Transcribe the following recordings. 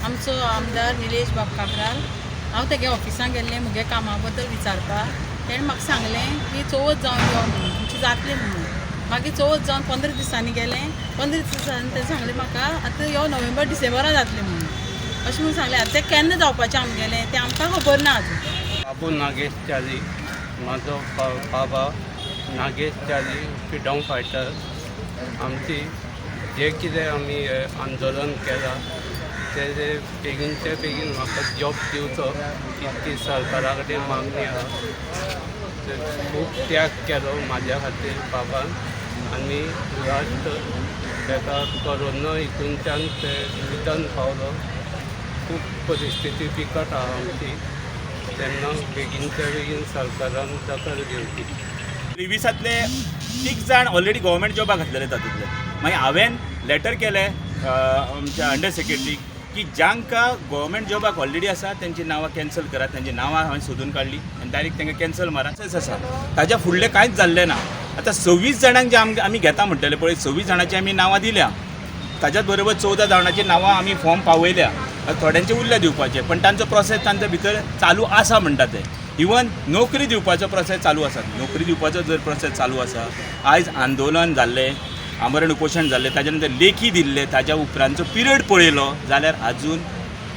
आमचो आमदार निलेश बाब काब्राल. हांव तेगे ऑफिसान गेल्लें मुगे कामा बद्दल विचारपाक. तेणें म्हाका सांगलें की चवथ जावन यो म्हणून, तुमची जातली म्हणून. मागीर चवथ जावन 15 दिसांनी गेलें. 15 दिसांनी तेणें सांगलें म्हाका आतां यो नोव्हेंबर डिसेंबरा जातलें म्हणून, अशें म्हणून सांगलें. आतां तें केन्ना जावपाचें आमगेलें तें आमकां खबर ना अजून. बाबू नागेश च्यारी, म्हाजो बाबा नागेश च्यारी फ्रिडम फायटर. आमची जे कितें आमी हें आंदोलन केलां तेजे बेगीनचे बेगीन म्हाका जॉब दिवचो इतकी सरकारा कडेन मागणी आहा. ते खूब त्याग केलो म्हाज्या खातीर बाबान आनी लास्ट तेका कोरोना हितूनच्यान ते निधन पावलो. खूब परिस्थिती बिकट आहा आमची, तेन्ना बेगीनच्या बेगीन सरकारान दखल घेवची. 23तांतले तीग जाण ऑलरेडी गव्हर्मेंट जॉबाक घातलेले. तातूंतले मागीर हांवें लेटर केलें आमच्या अंडर सेक्रेटरीक की जांकां गव्हर्मेंट जॉबाक ऑलरेडी आसा तेंची नांवां कॅन्सल करात. तेंची नांवां हांवें सोदून काडली आनी डायरेक्ट तांकां कॅन्सल मारा. तशेंच आसा, ताज्या फुडलें कांयच जाल्लें ना. आतां 26 जाणांक जे आमी घेता म्हणटले पळय, 26 जाणांची आमी नांवां दिल्या. ताच्याच बरोबर 14 जाणांची नांवां आमी फॉर्म पावयल्या. आतां थोड्यांचे उरल्या दिवपाचे, पण तांचो प्रोसेस तांच्या भितर चालू आसा म्हणटा ते. इवन नोकरी दिवपाचो प्रोसेस चालू आसा. नोकरी दिवपाचो जर प्रोसेस चालू आसा, आयज आंदोलन जाल्लें, आमरण उपोशण जाल्लें, ताज्या नंतर लेखी दिल्लें, ताज्या उपरांतचो पिरियड पळयलो जाल्यार आजून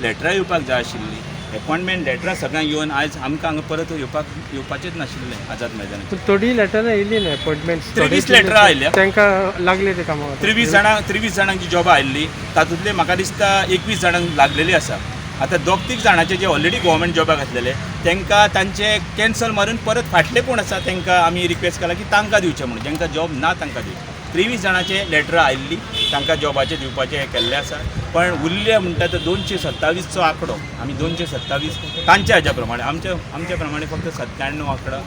लेटरां येवपाक जाय आशिल्लीं. एपॉयंटमेंट लेटरां सगळ्यांक येवन आयज आमकां हांगा परत येवपाचेच नाशिल्लें आझाद मैदानाचेर. थोडी लेटरां येयली न्ही अपॉयंटमेंट? 23 लेटरां आयल्या. तांकां लागले ते कामाक. 23 जाणांची जॉबां आयिल्ली. तातूंतले म्हाका दिसता 21 जाणांक लागलेली आसा. आतां दोग तीग जाणांचे जे ऑलरेडी गव्हर्मेंट जॉबाक घातलेले तांकां तांचे कॅन्सल मारून परत फाटले कोण आसा तांकां आमी रिक्वेस्ट केला की तांकां दिवचें म्हणून, जांकां जॉब ना तांकां दिवचें. 23 जाणांचे लेटरां आयिल्ली, तांकां जॉबाचें दिवपाचें हें केल्लें आसा. पण उरले म्हणटा तो 227चो आंकडो. आमी 227 तांच्या हाज्या प्रमाणे, आमच्या प्रमाणे फक्त 97 आंकडो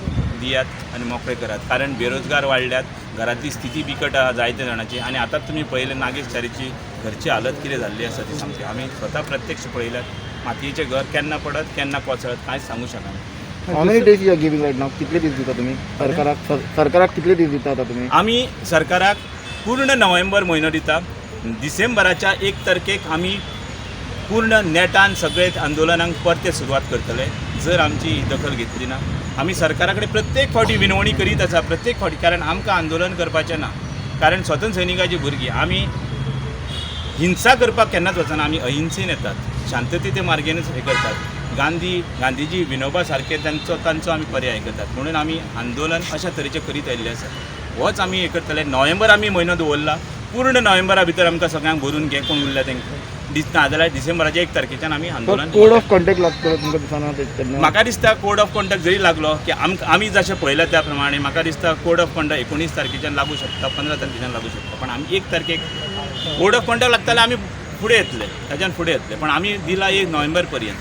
दियात आनी मोकळे करात, कारण बेरोजगार वाडल्यात, घरांतली स्थिती बिकट आहा जायते जाणांची. आनी आतां तुमी पळयलें नागेश च्यारीची घरची हालत कितें जाल्ली आसा ती सामकी आमी स्वता प्रत्यक्ष पळयल्यात. मातयेचें घर केन्ना पडत केन्ना कोसळत कांयच सांगू शकना. How many days you are giving right now? कितले दीस दिता तुम्ही सरकाराक? सरकाराक कितले दीस दिता आता तुम्ही? आमी सरकाराक पूर्ण नोव्हेंबर म्हयनो दिता. डिसेंबराच्या 1 तारखेक आमी पूर्ण नेटान सगळे आंदोलनाक परते सुरवात करतले जर आमची ही दखल घेतली ना. आमी सरकारा कडेन प्रत्येक फावटी विनवणी करीत आसा, प्रत्येक फावटी, कारण आमकां आंदोलन करपाचें ना, कारण स्वतंत्र सैनिकाची भुरगीं आमी हिंसा करपाक केन्नाच वचना. आमी अहिंसेन येतात, शांततेच्या मार्गेनच हें करतात. गांधीजी, विनोबा सारके तांचो आमी पर्याय करतात, म्हणून आमी आंदोलन अशा तरेचें करीत आयिल्लें आसा. होच आमी हें करतले. नोव्हेंबर आमी म्हयनो दवरला. पूर्ण नोव्हेंबरा भितर आमकां सगळ्यांक भरून घे कोण उरल्या तांकां ना जाल्यार डिसेंबराच्या 1 तारखेच्यान आमी आंदोलन. कोड ऑफ कॉन्डक्ट लागतलो तुमकां दिसना तेन्ना? म्हाका दिसता कोड ऑफ कॉन्डक्ट जरी लागलो की आमी जशें पळयलां त्या प्रमाणे म्हाका दिसता कोड ऑफ कॉन्डक्ट 19 तारखेच्यान लागू शकता, 15 तारखेच्यान लागू शकता. पण आमी 1 तारखेक कोड ऑफ कॉन्डक्ट लागताले आमी फुडें येतले, ताच्यान फुडें येतले. पण आमी दिला 1 नोव्हेंबर पर्यंत.